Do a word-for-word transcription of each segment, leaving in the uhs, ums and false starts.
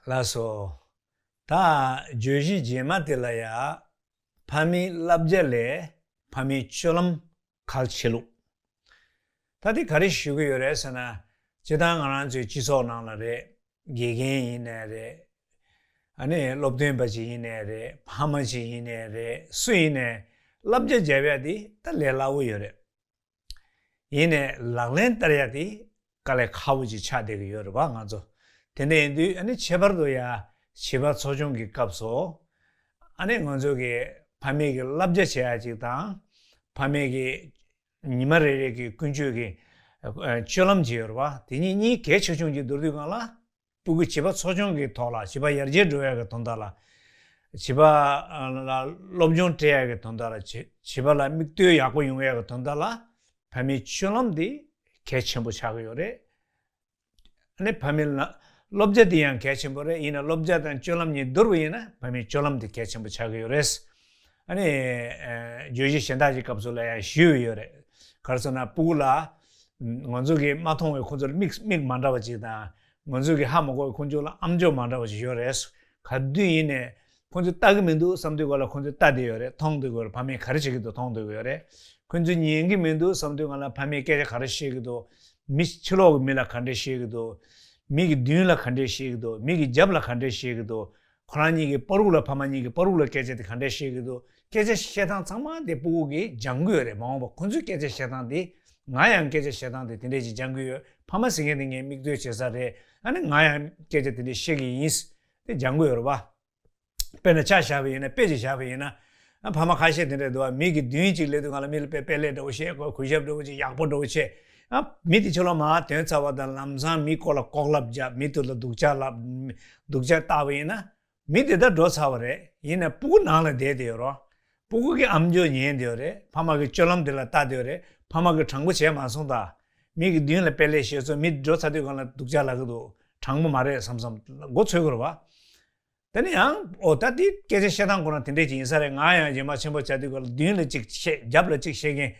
ལགས་སོ། ད་བརྗོད་གཞི་རྗེས་མ་དེ་ལ་ཡ། ཕ་མའི་བསླབ་བྱ་ལས་ཕ་མའི་སྤྱོད་ལམ་གལ་ཆེ་ལུགས། ད་དེ་ག་རེ་ཞུ་གི་ཡོད་རེད་ཟེར་ན། སྤྱིར་བཏང་ང་རང་ཚོའི་སྤྱི་ཚོགས་ནང་ལ་རེད། དགེ་རྒན་ཡིན་ནའི་རེད། ཨ་ནི་སློབ་སྟོན་པ་ཅིག་ཡིན་ནའི་རེད། ཕ་མ་ཅིག་ཡིན་ནའི་རེད། སུ་ཡིན་ནའི་བསླབ་བྱ་བྱ་བ་དེ་ད་ལས་སླ་བོ་ཡོད་རེད། ཡིན་ནའི་ལག་ལེན་བསྟར་ཡ་དེ་དཀའ་ལས་ཁག་པོ་ཅིག་ཆགས་བསྡད་ཀྱི་ཡོད་རེད་པ། ང་ཚོ་དེ་འདྲ་ཡིན་དུས། ཨ་ནི་ཁྱད་པར་དུ་ཡ་བྱིས་པ་འཚོ་སྐྱོང་གི་སྐབས་སུ། ཨ་ནི་ང་ཚོ་གི་ཕ་མེས་ཀྱི་བསླབ་བྱ་བྱེད་ཡ་ཅིག་དང་། ཕ་མེས་ཀྱི་ཉི་མ་རེ་རེ་གི་ཀུན་སྤྱོད་ཀྱི་ཨ་སྤྱོད་ལམ་ཅིག་ཡོད་རེད་པ། དེ་གཉིས་གཉིས་གལ་ཆེ་ཆུང་ཅིག་བསྡུར་དུས་སྒང་ལ། སྤུ་གུ་བྱིས་པ་འཚོ་སྐྱོང་གི་ཐོག་ལ། བྱིས་པ་ཡར་རྒྱས་འགྲོ་ཡ་གི་དོན་དག་ལ། བྱིས་པ་ལ་སློབ་སྦྱོང་སྤྲད་ཡ་གི་དོན་དག་ལ། བྱིས་བྱིས་པ་ལ་མིག་ལྟོས་ཡག་པོ་ཡོང་ཡ་གི་དོན་དག་ལ། ཕ་མའི་སྤྱོད་ལམ་དེ་གལ་ཆེན་པོ་ཆགས་ཀྱི་ཡོད་རེད། ཨ་ནི་ཕ་མའི་ལ་བསླབ་བྱ་དེ་ཡང་གལ་ཆེན་པོ་རེད། ཡིན་ན་བསླབ་བྱ་དང་སྤྱོད་ལམ་གཉིས་བསྡུར་བ་ཡིན་ན། ཕ་མའི་སྤྱོད་ལམ་དེ་གལ་ཆེན་པོ་ཆགས་ཀྱི་ཡོད་རེད། ཨ་ནི་ཨ་བརྗོད་གཞི་གཞན་དག་ཅིག་སྐབས་སུ་ལ་ཡང་ཞུས་ཡོད་རེད། ག་རེ་ཟེར་ན། སྤུ་གུ་ལ། ང་ཚོ་གིས་མ་མཐོང་བའི་ཁོ་ཚོར་མིག་མིག་མ་འདྲ་བ་ཅིག་དང་། ང་ཚོ་གིས་ཧ་མ་གོ་བའི་ཁོ་ཚོ་ལ་ཨམ་ཅོག་མ་འདྲ་བ་ཅིག་ཡོད་རེད། ག་དུས་ཡིན་ནའི་ཁོ་ཚོས་ལྟ་གི་མི་འདུག་བསམ་དུས་སྒང་ལ་ཁོ་ཚོས་ལྟ་བསྡད་ཡོད་རེད། མཐོང་བསྡད་ཀྱི་ཡོད་རེད། ཕ་མས་ག་རེ་བྱེད་ཀྱི་འདུག་མཐོང་བསྡད་ཀྱི་ཡོད་རེད། ཁོ་ཚོས་ཉན་གྱི་མི་འདུག་བསམ་དུས་སྒང་ལ་ཕ་མས་སྐད་ཆ་ག་རེ་བཤད་ཀྱི་འདུག་མི་ཕྱི་ལོགས་ཀྱི་མི་ལ་ག་འདྲས་བཤད་ཀྱི་འདུག་མི་གི་མདུན་ལ་ག་འདྲས་བཤད་ཀྱི་འདུག་མི་གི་རྒྱབ་ལ་ག་འདྲས་བཤད་ཀྱི་འདུག་ཁོ་རང་གཉིས་ཀྱི་བར་དུ་ལ། ཕ་མ་གཉིས་ཀྱི་བར་དུ་ལ་སྐད་ཆ་དེ་ག་འདྲས་བཤད་ཀྱི་འདུག་སྐད་ཆ་བཤད་སྟངས་ཚང་མ་དེ་སྤུ་གུ་གིས་སྦྱང་གི་ཡོད་རེད། མ་འོངས་པ་ཁོ་ཚོའི་སྐད་ཆ་བཤད་སྟངས་དེ། ང་ཡང་སྐད་ཆ་བཤད་སྟངས་དེ་དེ་འདྲས་ཅིག་སྦྱང་གི་ཡོད། ཕ་མ་ཟེར་མཁན་དེ་ངའི་མིག་ལྟོས་བྱེད་ས་རེད། ཨ་ནི་ང་ཡང་སྐད་ཆ་དེ་འདྲས་བཤད་ཀྱི་ཡིན། དེ་སྦྱང་གི་ཡོད་རེད་པ། དཔེར་ན་ཆ་བཞག་པ་ཡིན་ན། དཔེ་ཅིག་བཞག་པ་ཡིན་ན། ཨ། ཕ་མ་ཁ་ཤས་དེ་འདྲས་འདུག་པ། མི་གི་མདུན་ཅིག་སླེབས་དུས་སྒང་ལ་མི་ལ་དཔེ་དཔེ་ལེགས་འདྲ་བོ་བཤད། གོ་གུས་ཞབས་འདྲ་བོ་ཅིག་ཡག་པོ་འདྲ་བོ་བྱས། ཨ། མི་དེ་ཕྱི་ལོགས་མར་ཐོན་ཚར་བ་དང་ལམ་སང་མི་སྐོར་ལ་ལྐོག་ལབ་བརྒྱབ། མི་དེ་ལ་སྡུག་ཅག་ལབ། སྡུག་ཅག་བཏགས་པ་ཡིན་ན། མི་དེ་ད་འགྲོ་ཚར་བ་རེད། ཡིན་ནའི་སྤུ་གུ་ནང་ལ་བསྡད་བསྡད་ཡོད་རེད། སྤུ་གུ་གིས་ཨམ་ཅོག་ཉན་བསྡད་ཡོད་རེད། ཕ་མ་གི་སྤྱོད་ལམ་དེ་ལ་ལྟ་བསྡད་ཡོད་རེད། ཕ་མ་གིས་དྲང་པོ་བྱས་མ་སོང་ད། མི་གི་མདུན་ལ་དཔེ་ལེགས་བཤད་ཚོ། མི་འགྲོ་ཚར་དུས་སྒང་ལ་སྡུག་ཅག་ལབ་ཀྱི་འདུག་དྲང་པོ་མ་རེད་བསམ་བསམ་མགོ་འཚོས་ཀྱི་རེད་པ། དེ་ནས་ཡང་། ཨོ། ད་འདི་སྐད་ཆ་བཤད་སྟངས་ཁོ་རང་དེ་འདྲས་ཅིག་ཡིན་ས་རེད། ང་ཡང་རྗེས་མ་ཆེན་པོ་ཆགས་དུས་སྒང་ལ་མདུན་ལ་གཅིག་བཤད། རྒྱབ་ལ་གཅིག་བཤད་མཁན་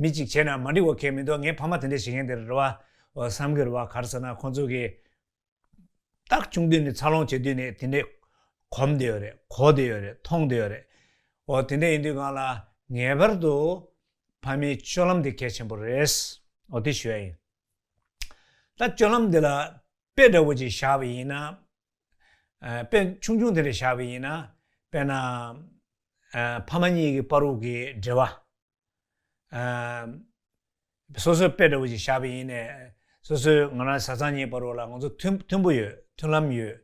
མི་གཅིག་བྱས་ན་མ་འགྲིག་པ་གང་ཡང་མི་འདུག་ངས་ཕ་མ་དེ་འདྲས་བྱེད་མཁན་དེ་རེད་པ། ཨོ། བསམ་གྱི་རེད་པ། ག་རེ་ཟེར་ན། ཁོང་ཚོ་གིས་ད་ཆུང་དུས་ནས། འཚར་ལོངས་བྱེད་དུས་ནས་དེ་འདྲས་གོམས་བསྡད་ཡོད་རེད། གོ་བསྡད་ཡོད་རེད། མཐོང་བསྡད་ཡོད་རེད། ཨོ། དེ་འདྲས་ཡིན་དུས་སྒང་ལ་ངེས་པར་དུ་ཕ་མའི་སྤྱོད་ལམ་དེ་གལ་ཆེན་པོ་རེད། ཨོ། དེ་ཞུ་ཡ་ཡིན། ད་སྤྱོད་ལམ་འདི་ལ་དཔེ་འདྲ་བོ་ཅིག་བཞག་པ་ཡིན་ན། ཨ། དཔེ་ཆུང་ཆུང་དེ་འདྲ་བཞག་པ་ཡིན་ན། དཔེར་ན། ཨ། ཕ་མ་གཉིས་ཀྱི་བར་དུ་གི་འབྲེལ་བ། ཨ། སོ་སོའི་དཔེ་འདྲ་བོ་ཅིག་བཞག་པ་ཡིན་ནའི། སོ་སོའི་ང་རང་བཟའ་ཚང་གཉིས་བར་དུ་ལ་ང་ཚོ་མཐུན་མཐུན་པོ་ཡོད། མཐུན་ལམ་ཡོད།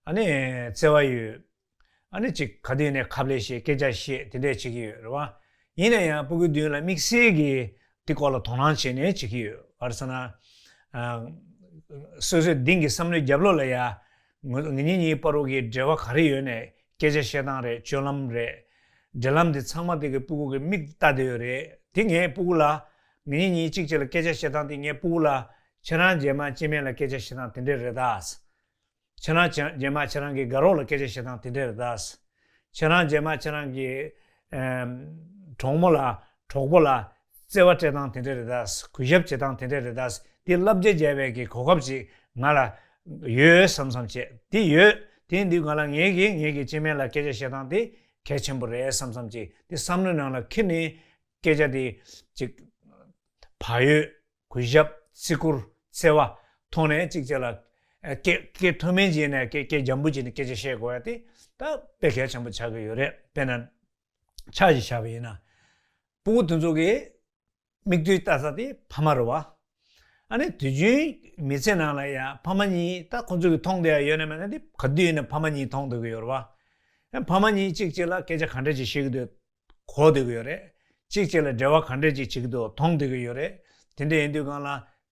ཨ་ནི་བརྩེ་བ་ཡོད། ཨ་ནི་ཅིག་ག་དུས་ནས་ཁ་ལག་བཤད། སྐད་ཆ་བཤད། དེ་འདྲས་བྱེད་ཀྱི་ཡོད་རེད་པ། ཡིན་ན་ཡང་སྤུ་གུའི་མདུན་ལ་དམིགས་བསལ་གྱིས་དེ་སྐོར་ལ་དོ་སྣང་བྱས་ནས་བྱེད་ཀྱི་ཡོད། ག་རེ་ཟེར་ན། ཨ། སོ་སོའི་གཏིང་གི་བསམ་བློའི་རྒྱབ་ལོགས་ལ་ཡ། ང་ང་གཉིས་གཉིས་བར་དུ་གི་འབྲེལ་བ་ག་རེ་ཡོད་ནའི། སྐད་ཆ་བཤད་སྟངས་རེད། སྤྱོད་ལམ་རེད། འབྲེལ་ལམ་དེ་ཚང་མ་དེ་གི་སྤུ་གུ་གིས་མིག་ལྟ་བསྡད་ཡོད་རེད། དེ་ངས་སྤུ་གུ་ལ། ང་གཉིས་གཉིས་གཅིག་བྱས་ལ་སྐད་ཆ་བཤད་སྟངས་དེ་ངས་སྤུ་གུ་ལ། ཁྱེད་རང་རྗེས་མ་སྐྱེ་དམན་ལ་སྐད་ཆ་བཤད་སྟངས་དེ་འདྲས་རེད་ད། ཁྱེད་རང་རྗེས་མ་ཁྱེད་རང་གི་དགའ་རོགས་ལ་སྐད་ཆ་བཤད་སྟངས་དེ་འདྲས་རེད་ད། ཁྱེད་རང་རྗེས་མ་ཁྱེད་རང་གི། ཨེམ། གྲོགས་མོ་ལ། གྲོགས་པོ་ལ་བརྩེ་བ་སྤྲད་སྟངས་དེ་འདྲས་རེད་ད། གུས་ཞབས་བྱེད་སྟངས་དེ་འདྲས་རེད་ད། དེ་བསླབ་བྱ་བྱས་པའི་གི་གོ་སྐབས་ཅིག་ང་ལ་ཡོད་བསམ་བསམ་བྱས། དེ་ཡོད། དེ་ཡིན་དུས་སྒང་ལ་ངས་ཀྱིས་ངས་ཀྱིས་སྐྱེ་དམན་ལ་སྐད་ཆ་བཤད་སྟངས་དེ་གལ་ཆེན་པོ་རེད་བསམ་བསམ་བྱས། དེ་བསམ་བློའི་ནང་ལ་འཁྱེར་ནས་སྐད་ཆ་དེ་ཅིག་བག་ཡོད། གུས་ཞབས། བརྩི་བཀུར། བརྩེ་བ་ཐོག་ནས་གཅིག་བྱས་ལ། ཨ། སྐད་སྐད་མཐོ་དམན་བྱས་ནས། སྐད་སྐད་འཇམ་པོ་བྱས་ནས་སྐད་ཆ་བཤད་དགོས་ཡ་དེ་ད་དཔེ་གལ་ཆེན་པོ་ཆགས་ཀྱི་ཡོད་རེད། དཔེར་ན་ཆ་ཞིག་བཞག་པ་ཡིན་ན། སྤུ་གུ་དེ་ཚོ་གི་མིག་ལྟོས་ལྟ་ས་དེ་ཕ་མ་རེད་པ། ཨ་ནི་དུས་རྒྱུན་མི་ཚེ་ནང་ལ་ཡ་ཕ་མ་གཉིས་ད་ཁོང་ཚོ་གིས་མཐོང་བསྡད་ཡ་ཡོད་ན་མེད་ན་དེ་ག་དུས་ཡིན་ན་ཕ་མ་གཉིས་མཐོང་བསྡད་ཀྱི་ཡོད་རེད་པ། ཨ། ཕ་མ་གཉིས་གཅིག་བྱས་ལ་སྐད་ཆ་ག་འདྲ་ཅིག་བཤད་ཀྱི་འདུག་གོ་བསྡད་ཀྱི་ཡོད་རེད། གཅིག་བྱས་ལ་འབྲེལ་བ་ག་འདྲས་ཅིག་བྱེད་ཀྱི་འདུག་མཐོང་བསྡད་ཀྱི་ཡོད་རེད། དེ་འདྲ་ཡིན་དུས་སྒང་ལ་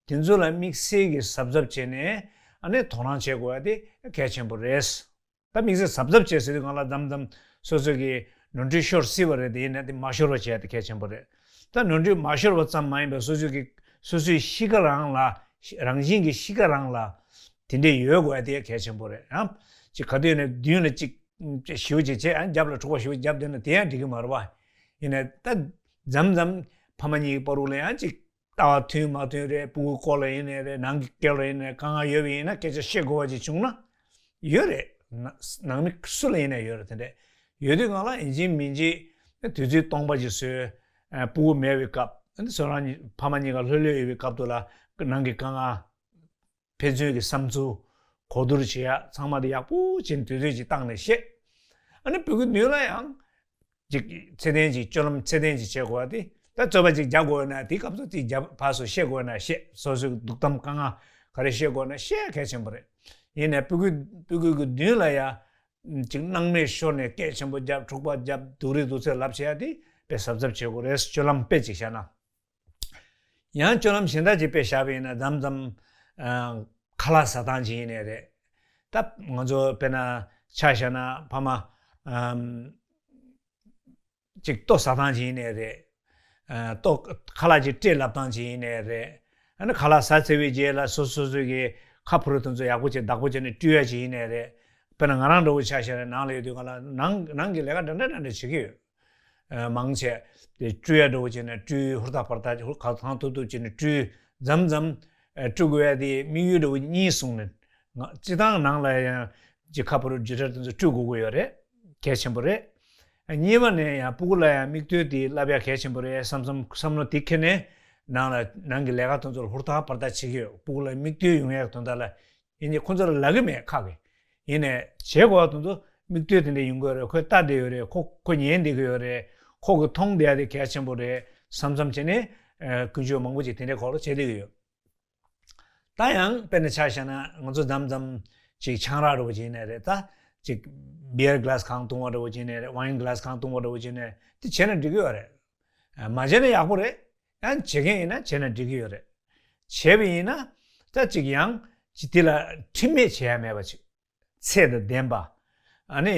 དེ་ཚོ་ལ་དམིགས་བསལ་གྱི་གཟབ་གཟབ་བྱས་ནས། ཨ་ནི་དོ་སྣང་བྱེད་དགོས་ཡ་དེ་གལ་ཆེན་པོ་རེད། ད་དམིགས་བསལ་གཟབ་གཟབ་བྱས་ཟེར་དུས་སྒང་ལ་མཚམས་མཚམས་སོ་སོ་གི་ནོར་འཁྲུལ་ཤོར་སྲིད་པ་རེད། དེ་ཡིན་ན་དེ་མ་ཤོར་བ་བྱེད་ཡ་དེ་གལ་ཆེན་པོ་རེད། ད་ནོར་འཁྲུལ་མ་ཤོར་བ་ཙམ་མ་ཡིན་པར་སོ་སོ་གི་སོ་སོའི་གཤིས་ཀ་རང་ལ། རང་བཞིན་གྱི་གཤིས་ཀ་རང་ལ་དེ་འདྲས་ཡོད་དགོས་ཡ་དེ་གལ་ཆེན་པོ་རེད། ཡང་ཅིག་ག་དུས་ནས་མདུན་ལ་ཅིག་ཞེ་པོ་ཅིག་བྱས། ཡང་རྒྱབ་ལ་འཁྲུག་པ་ཞེ་པོ་བརྒྱབ་བསྡད་ན་དེ་ཡང་འགྲིག་གི་མ་རེད་པ། ཡིན་ནའི་ད་མཚམས་མཚམས་ཕ་མ་གཉིས་ཀྱི་བར་དུ་ལ་ཡང་ཅིག་ལྟ་བ་མཐུན་མ་མཐུན་རེད། སྤུ་གུའི་སྐོར་ལ་ཡིན་ནའི་རེད། ནང་གི་སྐོར་ལ་ཡིན་ནའི་དཀའ་ངལ་ཡོད་པ་ཡིན་ན། སྐད་ཆ་བཤད་དགོས་པ་ཅིག་བྱུང་ན། ཡོད་རེད། ན་ནང་མི་སུ་ལ་ཡིན་ན་ཡོད་རེད། དེ་འདྲ་ཡོད་དུས་སྒང་ལ་ཡིན་གཅིག་མིན་གཅིག་དུས་ཚོད་སྟོང་པ་ཅིག་བཟོས། ཨ་སྤུ་གུ་མེད་པའི་སྐབས། ཨ་ནི་སོ་རང་ཕ་མ་གཉིས་ཀ་ལྷོད་ལྷོད་ཡོད་པའི་སྐབས་དུ་ལ་ནང་གི་དཀའ་ངལ། ཕན་ཚུན་གྱི་བསམ་ཚུལ་གོ་བསྡུར་བྱེད་ཡ་ཚང་མ་དེ་ཡག་པོ་བྱས་ནས་དུས་ཚོད་ཅིག་བཏང་ནས་བཤད། ཨ་ནི་སྤུ་གུ་མདུན་ལ་ཡང་ཅིག་ཚད་ལྡན་ཅིག་སྤྱོད་ལམ་ཚད་ལྡན་ཅིག་བྱེད་དགོས་པ་དེ། ད་རྩོད་པ་ཅིག་རྒྱག་དགོས་ན་དེའི་སྐབས་སུ་ཅིག་རྒྱབ་ཕར་ཚུར་བཤད་དགོས་ན་བཤད། སོ་སོའི་སྡུག་གཏམ་དཀའ་ངལ་ག་རེ་བཤད་དགོས་ན་བཤད་གལ་ཆེན་པོ་རེད། ཡིན་ནའི་སྤུ་གུ་སྤུ་གུ་གི་མདུན་ལ་ཡ་ཅིག་སྣང་མེད་ཤོར་ནས་སྐད་ཆེན་པོ་རྒྱབ། འཁྲུག་པ་རྒྱབ། སྡུག་རུས་སྡུག་ཚད་ལབ་བྱེད་ཡ་དེ་དཔེ་གཟབ་གཟབ་བྱེད་དགོས་རེད། སྤྱོད་ལམ་དཔེ་ཅིག་བཤད་ན། ཡང་སྤྱོད་ལམ་གཞན་དག་ཅིག་དཔེ་བཞག་པ་ཡིན་ན། མཚམས་མཚམས་ཨ་ཁ་ལག་ཟ་སྟངས་ཅིག་ཡིན་ནའི་རེད། ད་ང་ཚོ་དཔེར་ན་ཆ་བཞག་ན་ཕ་མ་ཨམ་ཅིག་ལྟོ་ཟ་སྟངས་ཅིག་ཡིན་ནའི་རེད། ཨ་ལྟོ་ཁ་ལག་ཅིག་སྤྲད་ལབ་སྟངས་ཅིག་ཡིན་ནའི་རེད། ཨ་ནི་ཁ་ལག་ཟ་ཚར་བའི་རྗེས་ལ་སོ་སོ་སོ་གི་ཁ་ཕོར་དེ་ཚོ་ཡག་པོ་ཅིག་བདག་པོ་བྱས་ནས་བཀྲུ་ཡ་ཅིག་ཡིན་ནའི་རེད། དཔེར་ན་ང་རང་འདྲ་བོ་ཆ་བཞག་ན་ནང་ལ་ཡོད་དུས་སྒང་ལ་ནང་ནང་གི་ལས་ཀ་འདྲ་འདྲ་འདྲ་འདྲ་བྱེད་ཀྱི་ཡོད། ཨ་མང་ཆེ་དེ་བཀྲུ་ཡ་འདྲ་བོ་བྱས་ན་བཀྲུ། ཧུར་ཐག་འབར་ཐག་ཧུར་གང་ཐུབ་ཐུབ་བྱས་ནས་བཀྲུ། མཚམས་མཚམས་ཨ་བཀྲུ་དགོས་ཡ་དེ་དམིགས་ཡུལ་འདྲ་བོ་གཉིས་བཟུང་ནས། ང་སྤྱིར་བཏང་ནང་ལ་ཡང་ཅིག་ཁ་ཕོར་བརྗེ་ཁྲལ་དེ་ཚོ་བཀྲུ་དགོས་ཀྱི་ཡོད་རེད། གལ་ཆེན་པོ་རེད། ཨ་གཉིས་པ་ནས་ཡང་སྤུ་གུ་ལ་ཡང་མིག་ལྟོས་དེ་བསླབ་ཡ་གལ་ཆེན་པོ་རེད་བསམ་བསམ་བསམ་བློ་དེ་འཁྱེར་ནས་ནང་ལ་ནང་གི་ལས་ཀ་དེ་ཚོ་ལ་ཧུར་ཐག་འབར་ཐག་བྱེད་ཀྱི་ཡོད། སྤུ་གུ་ལ་མིག་ལྟོས་ཡོང་ཡ་དོན་དག་ལ། ཡིན་གྱི་ཁོ་ཚོ་ལ་ལབ་ཀྱི་མེད་ཁག་གི། ཡིན་ནའི་བྱེད་དགོས་པ་དེ་ཚོ་མིག་ལྟོས་དེ་འདྲ་ཡོང་གི་ཡོད་རེད། ཁོས་ལྟ་བསྡད་ཡོད་རེད། ཁོ་ཁོ་ཉན་བསྡད་ཀྱི་ཡོད་རེད། ཁོ་གི་མཐོང་བསྡད་ཡ་དེ་གལ་ཆེན་པོ་རེད་བསམ་བསམ་བྱས་ནས་ཨ་ཀུན་སྤྱོད་མང་པོ་ཅིག་དེ་འདྲའི་སྐོར་ལ་བྱེད་བསྡད་ཀྱི་ཡོད། ད་ཡང་དཔེར་ན་ཆ་བཞག་ན་ང་ཚོ་མཚམས་མཚམས་ཅིག་ཆང་རག་འདྲ་བོ་ཅིག་ཡིན་ནའི་རེད། ད་ཅིག་བི་ཡར་གི་ལཱ་སི་གང་བཏུང་བ་འདྲ་བོ་ཅིག་ཡིན་ནའི་རེད། ཝའིན་གི་ལཱ་སི་གང་བཏུང་བ་འདྲ་བོ་ཅིག་ཡིན་ནའི་དེ་བྱས་ན་འགྲིག་གི་ཡོད་རེད། ཨ་མ་བྱས་ན་ཡག་པོ་རེད། ཡང་བྱེད་མཁན་ཡིན་ན་བྱས་ན་འགྲིག་གི་ཡོད་རེད། བྱས་པ་ཡིན་ན་ད་ཅིག་ཡང་ཅིག་དེ་ལ་ཁྲིམས་མེད་བྱེད་ཡ་མེད་པ་ཅིག་ཚད་དང་ལྡན་པ། ཨ་ནི་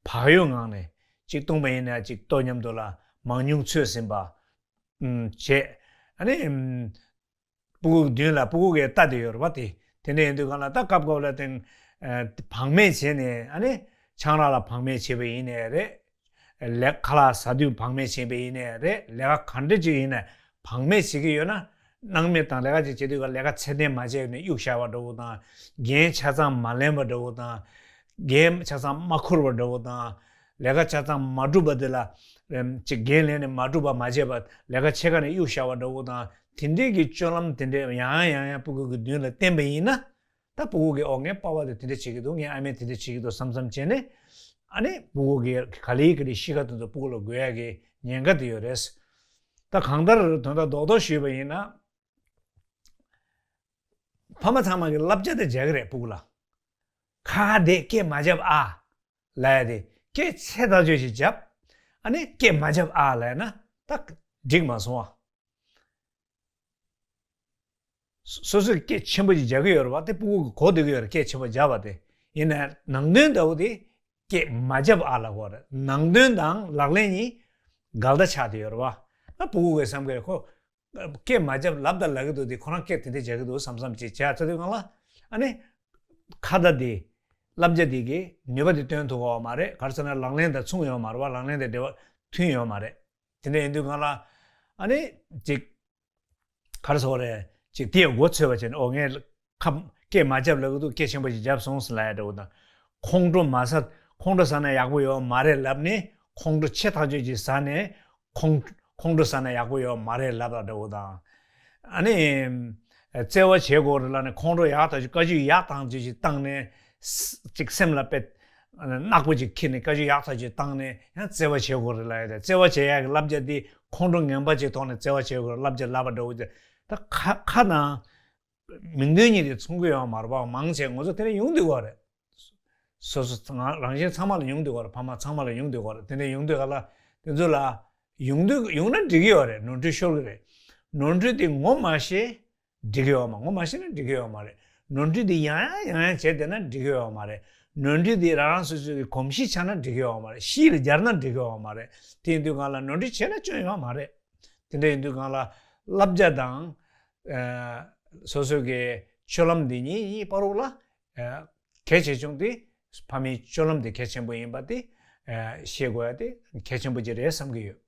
བག་ཡོད་ངང་ནས་ཅིག་བཏུང་བ་ཡིན་ན་ཅིག་ལྟོ་མཉམ་དུ་ལ་མང་ཉུང་ཚོད་ཟིན་པ་ཨམ་བྱས། ཨ་ནི་ཨམ་སྤུ་གུ་གི་མདུན་ལ་སྤུ་གུ་གིས་ལྟ་བསྡད་ཡོད་རེད་པ། དེ་དེ་འདྲ་ཡིན་དུས་སྒང་ལ་ད་སྐབས་སྐབས་ལ་དེང་ཨ་བག་མེད་བྱས་ནས། ཨ་ནི་ཆང་རག་ལ་བག་མེད་བྱས་པ་ཡིན་ནའི་རེད། ལས་ཁ་ལག་ཟ་དུས་བག་མེད་བྱས་པ་ཡིན་ནའི་རེད། ལས་ཀ་ག་འདྲ་ཅིག་ཡིན་ནའི་བག་མེད་བྱེད་ཀྱི་ཡོད་ན། སྣང་མེད་དང་ལས་ཀ་ཅིག་བྱེད་དུས་ཀ་ལས་ཀ་ཚད་ལྡན་མ་བྱས་ནས་གཡུག་བཞག་པ་འདྲ་བོ་དང་། འགན་ཆ་ཚང་མ་ལེན་པ་འདྲ་བོ་དང་། འགན་ཆ་ཚང་མ་འཁུར་བ་འདྲ་བོ་དང་། ལས་ཀ་ཆ་ཚང་མ་གྲུབ་པ་དེ་ལ་ཨམ་ཅིག་འགན་ལེན་ནས་མ་གྲུབ་པ་མ་བྱས་པ། ལས་ཀ་ཕྱེད་ཀ་ནས་གཡུག་བཞག་པ་འདྲ་བོ་དང་། དེ་འདྲའི་གི་སྤྱོད་ལམ་དེ་འདྲའི་ཡང་ཡང་ཡང་སྤུ་གུ་གི་མདུན་ལ་བསྟན་པ་ཡིན་ན། ད་སྤུ་གུ་གིས་ཨོ་ངའི་པ་ཕ་དེ་དེ་འདྲ་བྱེད་ཀྱི་འདུག་ངའི་ཨ་མས་དེ་འདྲ་བྱེད་ཀྱི་འདུག་བསམ་བསམ་བྱས་ནས། ཨ་ནི་སྤུ་གུ་གིས་ག་ལེ་ག་ལེ་གཤིས་ཀ་དེ་ཚོ་སྤུ་གུ་ལ་འགོས་ཡ་གི་ཉེན་ཁ་དེ་ཡོད་རེད། ད་གང་ལྟར་དོན་དག་རྡོག་རྡོག་ཞུས་པ་ཡིན་ན། ཕ་མ་ཚང་མ་གིས་བསླབ་བྱ་དེ་བྱ་གི་རེད་སྤུ་གུ་ལ། ཁ་ཁ་བསྡད་སྐད་མ་རྒྱབ་ཨ་ལབ་ཡ་དེ། སྐད་ཆེ་ཐག་ཆོད་ཅིག་རྒྱབ། ཨ་ནི་སྐད་མ་རྒྱབ་ཨ་ལབ་ན་ད་འགྲིག་མ་སོང་ཨ། སོ་སོས་སྐད་ཆེན་པོ་ཅིག་རྒྱག་གི་ཡོད་རེད་པ། དེ་སྤུ་གུ་གིས་གོ་བསྡད་ཀྱི་ཡོད་རེད། སྐད་ཆེན་པོ་རྒྱབ་པ་དེ། ཡིན་ནའི་ནང་དོན་ལྟ་བུ་དེ་སྐད་མ་རྒྱབ་ཨ་ལབ་དགོས་རེད། ནང་དོན་དང་ལག་ལེན་གཉིས་འགལ་ཟླ་ཆགས་བསྡད་ཡོད་རེད་པ། ཨ་སྤུ་གུ་གིས་བསམ་གི་རེད། ཁོ་སྐད་མ་རྒྱབ་ལབ་དང་ལབ་ཀྱི་འདུག་དེ་ཁོ་རང་སྐད་དེ་འདྲ་རྒྱག་གི་འདུག་བསམ་བསམ་ཅིག་བྱས་ཚར་དུས་སྒང་ལ། ཨ་ནི་ཁ་བརྡ་དེ་བསླབ་བྱ་དེ་གིས་ནུས་པ་དེ་སྟོན་ཐུབ་ཀྱི་ཡོད་མ་རེད། ག་རེ་ཟེར་ན་ལག་ལེན་དང་མཚུངས་ཡོད་མ་རེད་པ། ལག་ལེན་དང་འབྲེལ་བ་མཐུན་ཡོད་མ་རེད། དེ་འདྲ་ཡིན་དུས་སྒང་ལ་ཨ་ནི་ཅིག་ག་རེ་ཟེར་དགོས་རེད། ཅིག་དེ་ཡང་མགོ་ཚོས་པ་བྱས་ནས། ཨོ་ངས་ཁ་སྐད་མ་རྒྱབ་ལབ་ཀྱི་འདུག་སྐད་ཆེན་པོ་ཞིག་རྒྱབ་སོང་ཟེར་ལབ་ཡ་འདྲ་བོ་དང་། ཁོང་ཁྲོ་མ་ཟ། ཁོང་ཁྲོ་ཟ་ན་ཡག་པོ་ཡོད་མ་རེད་ལབ་ནས་ཁོང་ཁྲོ་ཆེ་ཐག་ཆོད་ཅིག་ཟ་ནས་ཁོང་ཁོང་ཁྲོ་ཟ་ན་ཡག་པོ་ཡོད་མ་རེད་ལབ་ཡ་འདྲ་བོ་དང་། ཨ་ནི་བརྩེ་བ་བྱེད་དགོས་རེད་ལབ་ནས་ཁོང་ཁྲོ་ཡག་ཐག་ཆོད། བཀའ་བཀྱོན་ཡག་ཐག་ཆོད་ཅིག་བཏང་ནས། ཅིག་སེམས་ལ་དཔེ་ནག་པོ་ཅིག་འཁྱེར་ནས་བཀའ་བཀྱོན་ཡག་ཐག་ཆོད་བཏང་ནས་ཡང་བརྩེ་བ་བྱེད་དགོས་རེད་ལབ་ཡ་དེ། བརྩེ་བ་བྱེད་ཡག་གི་བསླབ་བྱ་དེ་ཁོང་ཁྲོ་ངན་པ་ཅིག་ཐོག་ནས་བརྩེ་བ་བྱེད་དགོས་རེད་བསླབ་བྱ་ལབ་པ་འདྲ་བོ་དེ། ད་ཁ་ཁ་དང་མིག་མདུན་གཉིས་དེ་མཚུངས་ཀྱི་ཡོད་མ་རེད་པ། མང་ཆེ་ང་ཚོ་དེ་འདྲ་ཡོང་བསྡད་ཀྱི་ཡོད་རེད། སོ་སོ་ང་རང་གཞན་ཚང་མ་ལ་ཡོང་བསྡད་ཀྱི་ཡོད་རེད། ཕ་མ་ཚང་མ་ལ་ཡོང་བསྡད་ཀྱི་ཡོད་རེད། དེ་འདྲ་ཡོང་དུས་སྒང་ལ་དེ་ཚོ་ལ་ཡོང་དུས་ཡོང་ན་འགྲིག་གི་ཡོད་རེད། ནོར་འཁྲུལ་ཤོར་གི་རེད། ནོར་འཁྲུལ་དེ་ངོ་མ་ཤེས། འགྲིག་གི་ཡོད་མ། ངོ་མ་ཤེས་ན་འགྲིག་གི་ཡོད་མ་རེད། ནོར་འཁྲུལ་འདི་ཡང་ཡང་ཡང་ཡང་བྱས་བསྡད་ན་འགྲིག་གི་ཡོད་མ་རེད། ནོར་འཁྲུལ་འདི་རང་རང་སོ་སོའི་གོམས་གཤིས་ཆགས་ན་འགྲིག་གི་ཡོད་མ་རེད། གཤིས་ལ་སྦྱར་ན་འགྲིག་གི་ཡོད་མ་རེད། དེ་ཡིན་དུས་སྒང་ལ་ནོར་འཁྲུལ་བྱས་ན་སྐྱོན་ཡོད་མ་རེད། དེ་འདྲ་ཡིན་དུས་སྒང་ལ་བསླབ་བྱ་དང་། ཨ་སོ་སོའི་གི་སྤྱོད་ལམ་འདི་གཉིས་གཉིས་བར་ལ་ཨ་གལ་ཆེ་ཆུང་དེ་ཕ་མའི་སྤྱོད་ལམ་དེ་གལ་ཆེན་པོ་ཡིན་པ་དེ་ཨ་ཤེས་དགོས་ཡ་དེ་གལ་ཆེན་པོ་ཅིག་རེད་བསམ་གྱི་ཡོད།